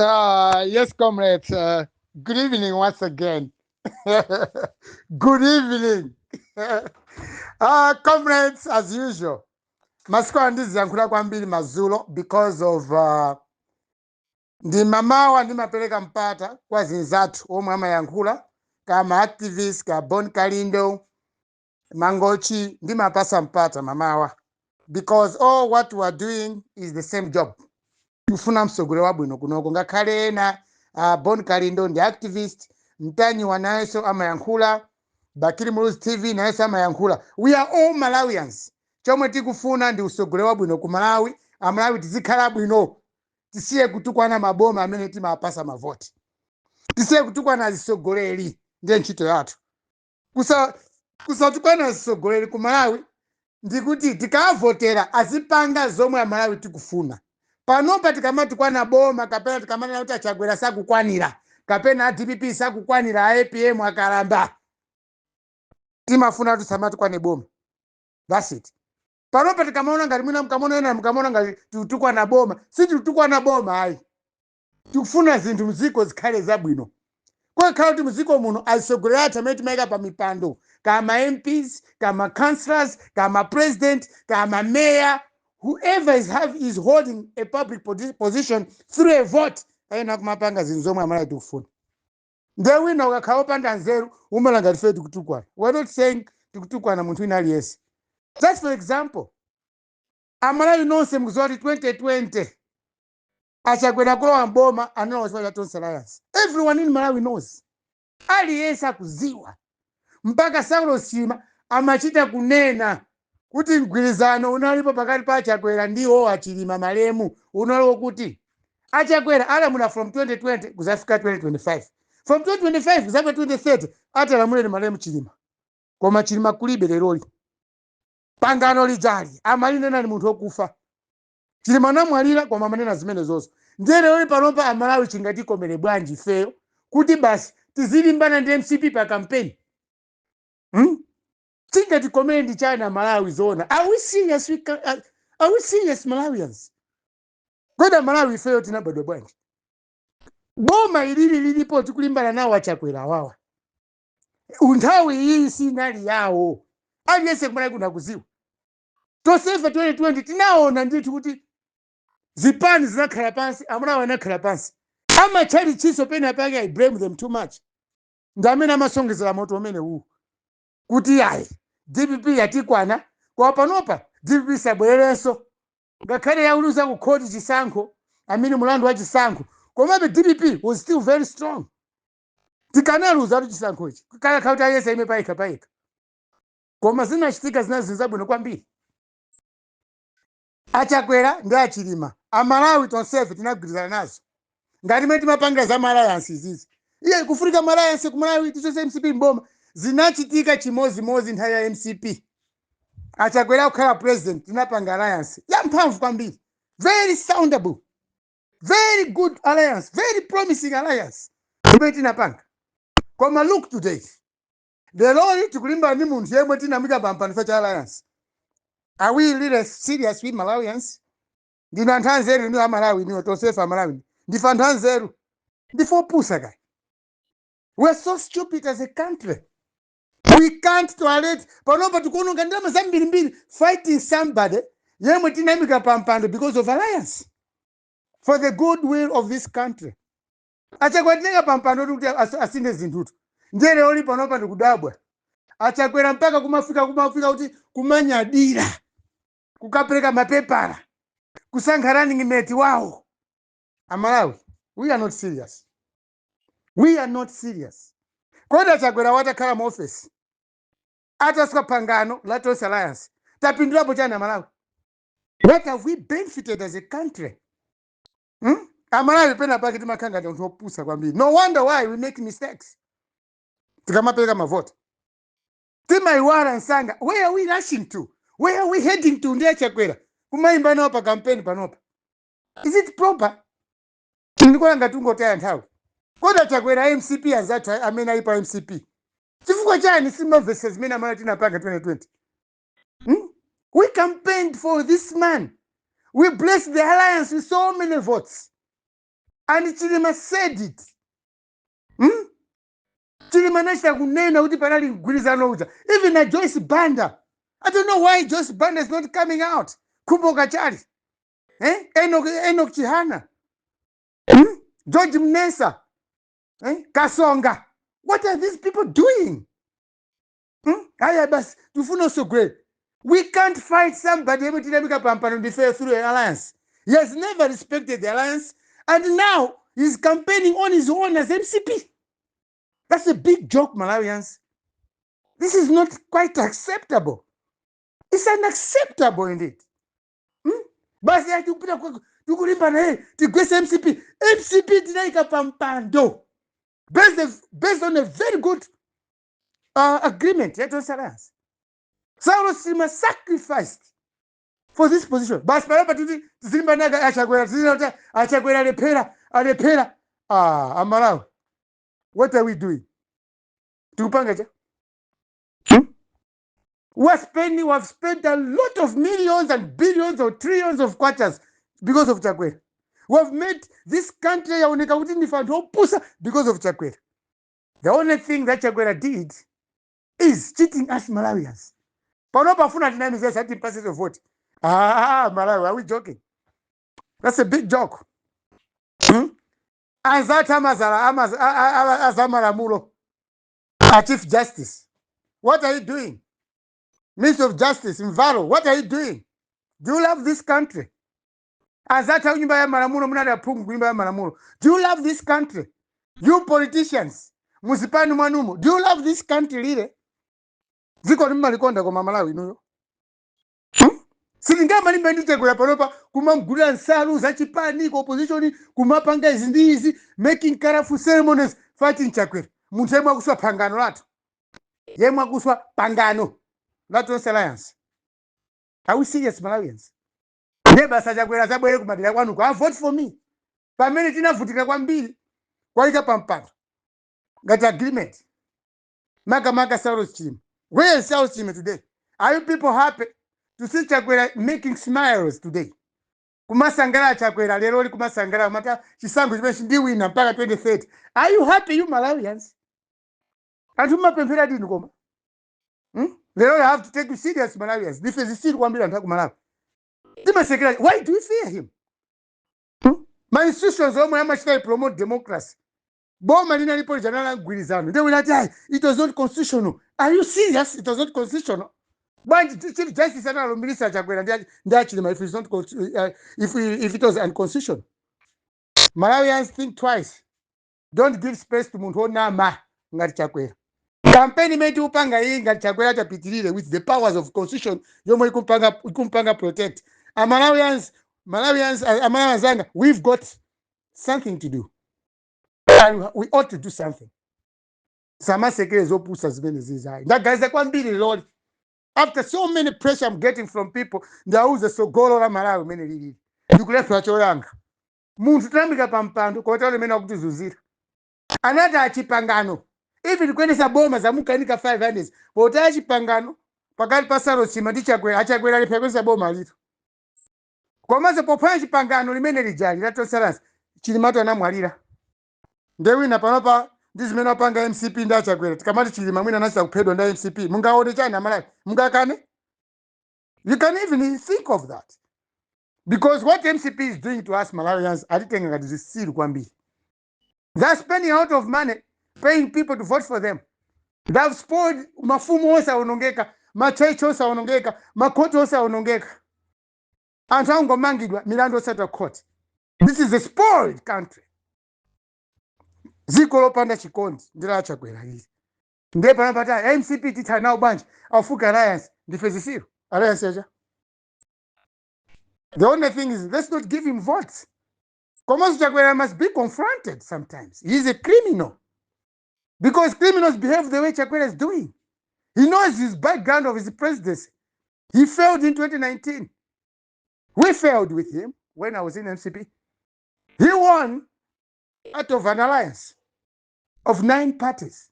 Yes, comrades. Good evening once again. Good evening. Comrades, as usual. Masiku andiziyankhula kwambiri madzulo because of ndi mamawa ndimapereka mpata kwa zinzathu omwe amayankhula kama activist ka Bon Kalindo Mangochi, ndimapasa mpata mamawa because all what we are doing is the same job. Tikufuna msogolero wabwino kunoko, ngakhale ena Bon Kalindo ndi activist, Mtanyiwa nayenso amayankhula, Bakili Muluzi TV nayenso amayankhula. We are all Malawians. Chomwe tikufuna ndi usogolero wabwino ku Malawi. Amalawi tizikhala bwino, tisiye kutukwana maboma amene timapasa mavoti, tisiye kutukwana azisogoleri. Ndiye ntchito yathu. Kusatukwana azisogoleri ku Malawi ndikuti tikavotera azipanga zomwe Amalawi tikufuna. Panopa tikamatukwana boma kapena tikamanena kuti aChakwera sakukwanira kapena a DPP sakukwanira, a APM akalamba, timafuna kuti samatukwane boma. That's it. Panopa tikamaona ngati mwina mukamaona ena mukamaona ngati tikutukwana boma, sitikutukwana boma ayi. Tikufuna zinthu mziko zikhale zabwino. Kwakhala kuti mziko muno azisogoleri athu amene timayika pa mipando, kama MPs, kama councillors, kama president, kama mayor, whoever is holding a public position through a vote, ayenera kumapanga zinthu zomwe Amalawi tikufuna. Ndiye wina ukakhala wopanda nzeru umala ngati ife tikutukwana. We're not saying tikutukwana munthu wina aliyense. Just for example, Amalawi nonse mukuziwa kuti 2020 aChakwera kulowa mboma analowa chifukwa cha Tonse Alliance. Everyone in Malawi knows, aliyense akuziwa. Mpaka Saulo Chilima amachita kunena kuti mgwirizano unalipo pakati pa aChakwera ndiwo aChilima malemu unaliwo kuti aChakwera alamula from 2020 kuzafika 2025, from 2025 kuzafika 2030 atalamulire malemu Chilima. Koma Chilima kulibe leroli. Pangano lijali amalinena ni munthu wokufa. Chilima namwalira, koma amanena zimene zonso. Ndiye leroli panopa Amalawi chingatikomere bwanji ifeyo kuti basi tizilimbana ndi MCP pa kampeni, Chingatikomere ndi chani Amalawi? Zona, are we serious? Are we serious, Malawians? Kodi Amalawi ifeyo tinabadwa bwanji? Boma ilili lilipo tikulimbana nawo aChakwera awawa, nthawi iyi sinali yawo. Aliyense kumalawi kuno akuziwa. Tonsefe 2020 tinaona ndithu kuti zipani zinakhala pansi, Amalawi anakhala pansi, amatchalichiso pena pake I blame them too much, ndi amene amasongezera moto umene uwu kuti ayi, DPP yatikwana. Kwa panopa DPP sabwererenso, ngakhale yauluza ku khoti chisankho, amene mulandu wa chisankho, komabe DPP was still very strong. Tikanaluza tu chisankho ichi kaya kuti ayesa ime payekha payekha, koma zinachitika zina zinthu zabwino kwambiri. AChakwera ndi aChilima, Amalawi tonsefe tinagwirizana nazo ngati imene timapangira za ma alliance izizi. Iye kufunika ma alliance ku Malawi tichose MCP mboma. Zinachitika chimozimozi nthawi ya MCP. AChakwera kukhala president, tinapanga alliance yamphamvu kwambiri, very soundable, very good alliance, very promising alliance imene tinapanga. Koma look today, leroli tikulimbana ndi munthu yemwe tinamika pampando cha alliance. Are we really serious, we Malawians? Ndinu anthu anzeru inu Amalawi, niwo tonsefe Amalawi ndife anthu anzeru? Ndife opusa kaya? We're so stupid as a country, we can't tolerate. Panopa tikuononga ndalama zambirimbiri fighting somebody yemwe tinamika pampando because of alliance for the good will of this country. AChakwera tineka pampando kuti asinthe zinthutu. Ndiye lero panopa ndikudabwa aChakwera mpaka kumafika kuti kumanyadira kukapereka mapepala kusankha running mate wawo. Amalawi, we are not serious, we are not serious. Kodi aChakwera watakhala mu office ataswa pangano la Tonse Alliance, tapindulapo chani Amalawi? What have we benefited as a country, Amalawi pena pake timakhala ngati anthu opusa kwambiri. No wonder why we make mistakes tikamapereka mavoti. Timayiwala msanga. Where are we rushing to? Where are we heading to? Ndiye Chakwera kumayimba nawo pa kampeni panopa, is it proper? Ndikuona ngati ungotaya nthawi. Kodi aChakwera, MCP anzathu amene ali pa MCP, chifukwa chani simamvesa zimene amene tinapanga 2020, We campaigned for this man. We blessed the alliance with so many votes. And Chilima said it, Chilima anachita kunena kuti panali mgwirizano uja. Even na Joyce Banda, I don't know why Joyce Banda is not coming out. Khumbo Kachali, eh? Enoch Chihana, George Mnesa, eh? Kasonga. What are these people doing? Aya basi tifuna usogolera. We can't fight somebody yemwe tinamika pampando ndife through an alliance. He has never respected the alliance and now he's campaigning on his own as MCP. That's a big joke, Malawians. This is not quite acceptable. It's unacceptable indeed. Basi ati kupita tikulimba naye tigwese MCP. MCP tinayika pampando based on a very good agreement ya Tonse Alliance. Saulos Chilima sacrificed for this position. Basi panopa titi tizilimba naye aChakwera, tizina kuti aChakwera alephera, alephera. Ah, aMalawi, what are we doing? Tikupanga cha, We have spent a lot of millions and billions or trillions of kwachas because of Chakwera. We have made this country yaoneka kuti ndife anthu opusa because of Chakwera. The only thing that Chakwera did is cheating us Malawians. Panopa afuna tinamizesa ati mpase vote. Ah, Malawi, are we joking? That's a big joke, Anzathu amazala azamalamulo, a Chief Justice, what are you doing? Minister of Justice Mvalo, what are you doing? Do you love this country? Anzathu akunyumba ya malamulo, munali aphungu kunyumba ya malamulo, do you love this country? You politicians muzipani mwanumo, do you love this country? Lile dziko limalikonda koma Malawi inuyo, Sitingamalimbe ndi Chakwera panopa kumamgulira nsalu zachipani ku opposition, kumapanga izi ndi izi, making colorful ceremonies, fighting Chakwera, munthu yemwe akuswa pangano lathu, yemwe akuswa pangano la Tonse Alliance. Are we serious, Malawians? Ndiye basa Chakwera zabwere kumadera kwanuko, "Ah, vote for me," pamene tinavutika kwambiri kwalika pampando ngati agreement, makamaka Saulos Chilima. Where is Saulos Chilima today? Are you people happy to see Chakwera making smiles today, kumasangala? Chakwera lero li kumasangala mata chisankho chimene chindiwina mpaka 2030. Are you happy, you Malawians? Anthu mumapemphera dini koma, Lero I have to take you serious, Malawians. Ndife zisilu kwambiri anthu aku Malawi, timasekera. Why do you fear him, Ma institutions omwe amachita promote democracy, boma lina lipo lija la mgwirizano, ndiye wina ati, "Ayi, it was not constitutional." Are you serious? It was not constitutional bwanji? Chief Justice analumbirisa Chakwera ndi aChilima if it's not if it was unconstitutional. Malawians, think twice. Don't give space to munthu onama ngati Chakwera. Kampeni imene tikupanga iyi, ngati Chakwera chapitirire with the powers of constitution yomwe ikumpanga protect, aMalawians, Malawians, aMalawians anga, we've got something to do and we ought to do something. Samasekere zopusa zimene zizayi. Ndaganiza kwambiri loli after so many pressure I'm getting from people. Ndauze sogolo la Malawi umene lilili, ndikulephera choyankha. Munthu tinamika pa mpando kotero limene akutizunzira anati achipangano, even kuyendesa boma zamukanika 500 poti achipangano pakati pa Saulos Chilima ndi Chakwera. AChakwera alephera kuyendesa boma lito, komanso pophwanya chipangano limene lijali la Tonse Alliance, Chilimatu anamwalira. Nde wina panopa ndi zimene apanga MCP ndi aChakwera, tikamati Chilima mwina anachita kuphedwa ndi MCP, mungaone chani aMalawi? Mungakane? You can even think of that, because what MCP is doing to us Malawians, atitenga ngati zisilu kwambiri. They're spending a lot of money paying people to vote for them. They have spoiled mafumu onse aonongeka, machechi onse aonongeka, makhoti onse aonongeka, anthu angomangidwa milandu osati court. This is a spoiled country, dziko lopanda chikondi ndi la Chakwera ili. Ndiye panapata MCP tithana nawo bwanji? Afuka alliance, ndife zisilu. Alliance yacha? The only thing is, let's not give him votes. Komanso Chakwera must be confronted sometimes. He's a criminal, because criminals behave the way Chakwera is doing. He knows his background of his presidency. He failed in 2019. We failed with him when I was in MCP. He won out of an alliance of nine parties.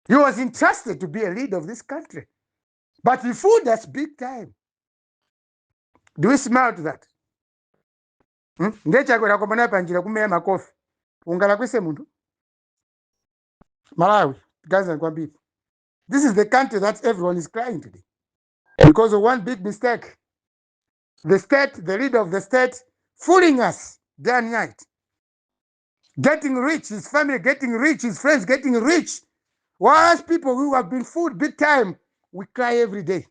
He was entrusted to be a leader of this country, but he fooled us big time. Do we smile to that? Ndiye Chakwera komana panjira kumenya makofi, ungalakwise munthu. Malawi, ganizani kwambiri. This is the country that everyone is crying today because of one big mistake: the state, the leader of the state, fooling us day and night, getting rich, his family getting rich, his friends getting rich, whereas people who have been fooled big time, we cry every day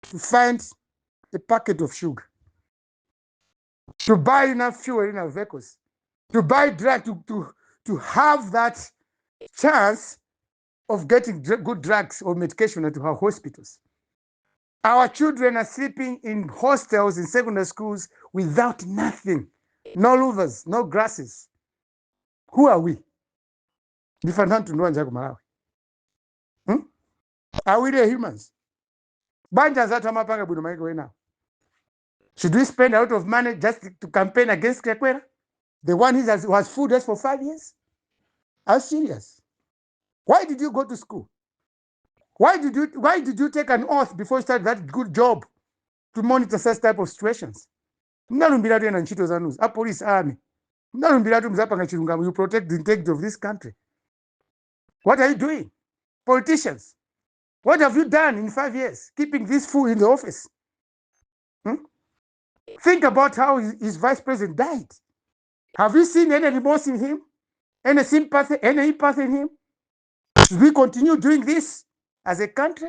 to find a packet of sugar, to buy enough fuel in our vehicles, to buy drug, to have that chance of getting good drugs or medication at our hospitals. Our children are sleeping in hostels in secondary schools without nothing, no louvers, no grasses. Who are we? Ndife anthu amtundu wanji ku Malawi? Are we the humans? Banja anzathu amapanga bwino maiko enawo. Should we spend a lot of money just to campaign against Chakwera, the one who has fooled us for 5 years? Are you serious? Why did you go to school? Why did you take an oath before you start that good job to monitor such type of situations? Mnalumbiratu ena ntchito zanuzi, apolisi, army, mnalumbiratu muzapanga chilungamo, you protect the integrity of this country. What are you doing? Politicians, what have you done in 5 years keeping this fool in the office? Think about how his vice president died. Have you seen any remorse in him, any sympathy, any empathy in him? Should we continue doing this as a country?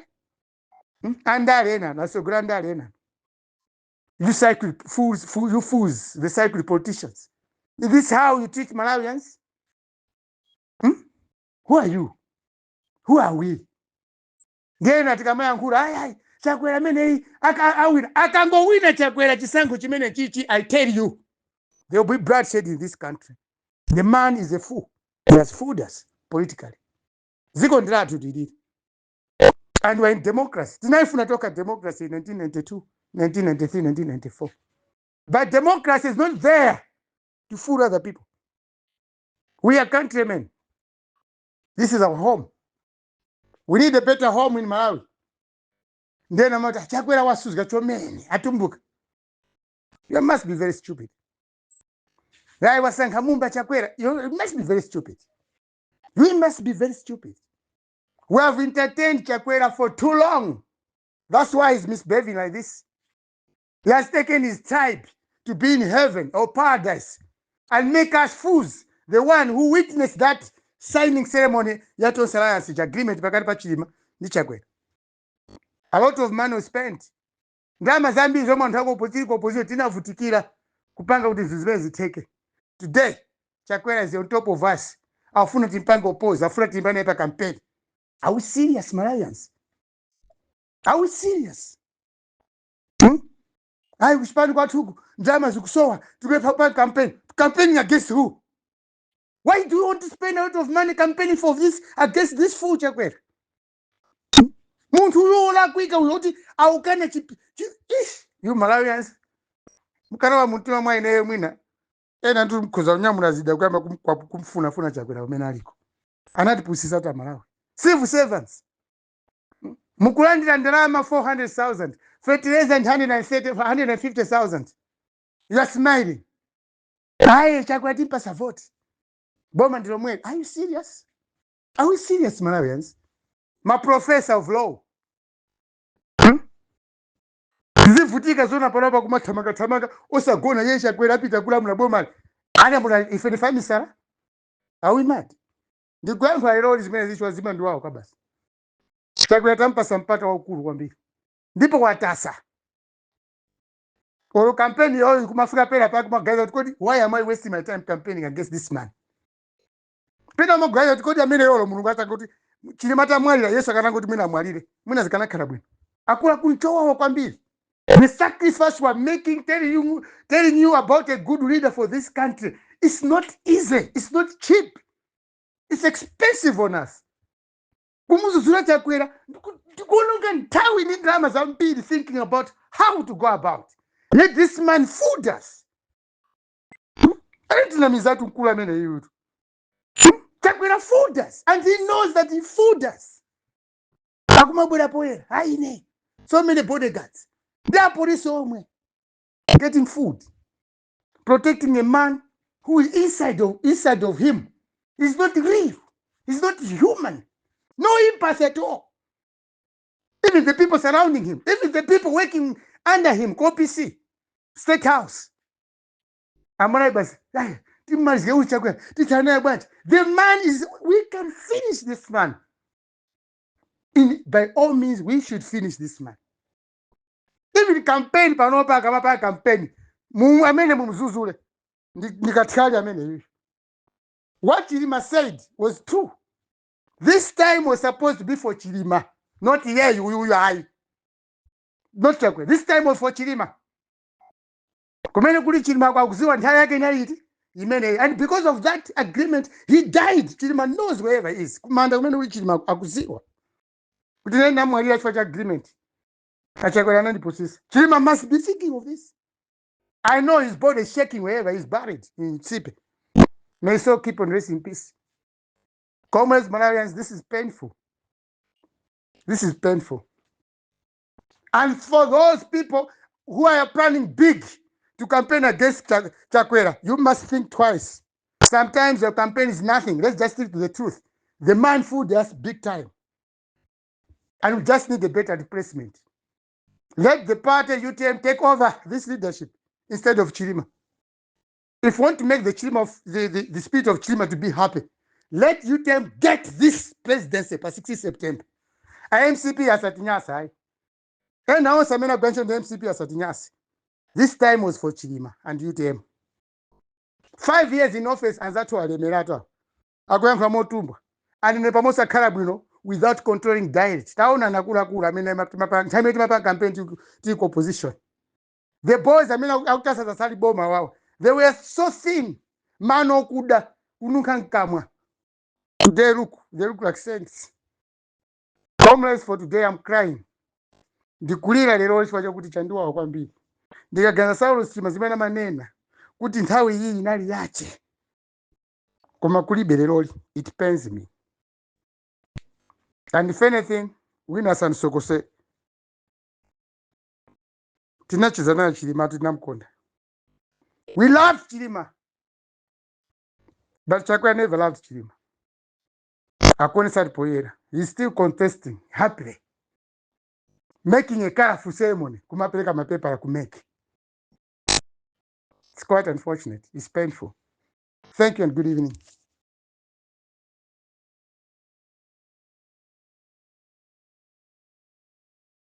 Andale ena nasogera andale ena, you cycle fools, fool, you fools, the cycle politicians. Is this how you treat Malawians? Who are you? Who are we? Ndiyena tikamayankhula, ayi ayi, Chakwera ameneyi awina. Akangowina Chakwera chisankho chimene chichi, I tell you, there will be bloodshed in this country. The man is a fool. He has fooled us politically. Dziko ndilathu tilili and we're in democracy. Tinaifuna toka democracy in 1992, 1993, 1994, but democracy is not there to fool other people. We are countrymen. This is our home. We need a better home in Malawi. Ndena mati Chakwera wasuzga chomene atumbuka. You must be very stupid. Rai wasankha Mumba Chakwera. You must be very stupid. We must be very stupid. We have entertained Chakwera for too long. That's why he's misbehaving like this. He has taken his tribe to be in heaven or paradise and make us fools, the one who witnessed that signing ceremony ya Tonse Alliance agreement pakati pa Chilima ndi Chakwera. A lot of money was spent, ndalama zambiri zomwe anthu ako opposition tinavutikira kupanga kuti zinthu zimene zitheke. Today Chakwera is on top of us, afuna timpange oppose, afuna timbane pa campaign. Are we serious, Malawians? Are we serious? Ayi, kuchipani kwathuku ndalama zikusowa, tikupha pa campaign. Campaigning against who? Why do you want to spend a lot of money campaigning for this, against this fool Chakwera? Munthu uyo olakwika uyo kuti aukane ish, you Malawians, mukanawa mumtima mwa ineyo, mwina ena ndi mkhoza kunyamula zida kuyamba kumfunafuna Chakwera kumene aliko. Anatipusisa ta Malawi. Civil servants mukulandira ndalama 400,000, fertilizer 130, 150,000. You are smiling. Aye, Chakwera timpasa vote, boma ndilomweli. Are you serious? Are we serious, Malawians? Ma professor of law, Zivutika zona panopa kumathamangathamanga osagona. Ye Chakwera apita kulamula bomali anamula ife ndifa misala. Are we mad? Ndikuyankha lero zimene zichwa zima ndiwawo kabasi. Chakwera tampasa mpata waukulu kwambiri ndipo watasa. Olo campaign yoyo kumafika pera pake kumagaza kuti, "Kodi why am I wasting my time campaigning against this man?" Pena umagaza kuti, kodi amene yolo Mulungu atanga kuti Chilima tamwalira, Yesu akanangoti mwina amwalire, mwina zikanakhala bwino. Akuluakulu, chowawa kwambiri, the sacrifice we're making, telling you about a good leader for this country, it's not easy, it's not cheap, it's expensive on us. Kumuzuzula Chakwera ndikuononga nthawi ndi ndalama zambiri thinking about how to go about. Let this man fooled us. Alitinamizatu mkulu amene iyutu. Chakwera fooled us and he knows that he fooled us. Akumabwera poyera, aine so many bodyguards ndi apolisi omwe getting food. Protecting a man who is inside of him is not real. He's not human. No empathy at all. Even the people surrounding him, even the people working under him, OPC, State House. Amwana basi, "Aya, timalizike uchakwera, tithana bwanji." The man is, we can finish this man. By all means, we should finish this man. Even campaign panopa, akamapa campaign, amene mumzuzule. Ndikathali amene yuyu. What Chilima said was true. This time was supposed to be for Chilima, not here, you, I. Not Chakwera. This time was for Chilima. Kumene kuli Chilima kwakuziwa nthawi yake inali iti imeneyi. And because of that agreement, he died. Chilima knows wherever he is. Kumanda kumene kuli Chilima akuziwa. Kuti nene namwalira chifukwa cha agreement. Achakwera anandipusisa. Chilima must be thinking of this. I know his body is shaking wherever he's buried in Tsipe. May so keep on resting in peace. Comrades Malawians, this is painful. This is painful. And for those people who are planning big to campaign against Chakwera, you must think twice. Sometimes your campaign is nothing. Let's just stick to the truth. The man fooled us big time. And we just need a better replacement. Let the party UTM take over this leadership instead of Chilima. If you want to make the Chilima of the spirit of Chilima to be happy, let UTM get this presidency by 16 September. MCP asatinyasa hayi. Ena onse amene agwancho ndi MCP asatinyase. This time was for Chilima and UTM. 5 years in office, anzathu alemeratu akuyankhula motumbwa anene pamosakhala bwino without controlling diet. Taona nakuluakulu amene nthawi imene timapanga campaign tili ku opposition, the boys amene akutasasa sali boma wawo, they were so thin, mano okuda, kununkha mkamwa. Today look, they look like saints. Comrades, for today I'm crying. Ndikulira lero chifukwa chakuti chandiwawa kwambiri. Ndikaganiza Saulo Chilima zimene amanena kuti nthawi iyi inali yache koma kulibe leroli, it pains me. And if anything, wina asanisokose, tinacheza naye Chilima, tinamkonda. We love Chilima, but Chakwera never loved Chilima. Akuonesa alipoyera. He's still contesting happily, making a colorful ceremony kumapereka mapepa kumeke. It's quite unfortunate. It's painful. Thank you and good evening.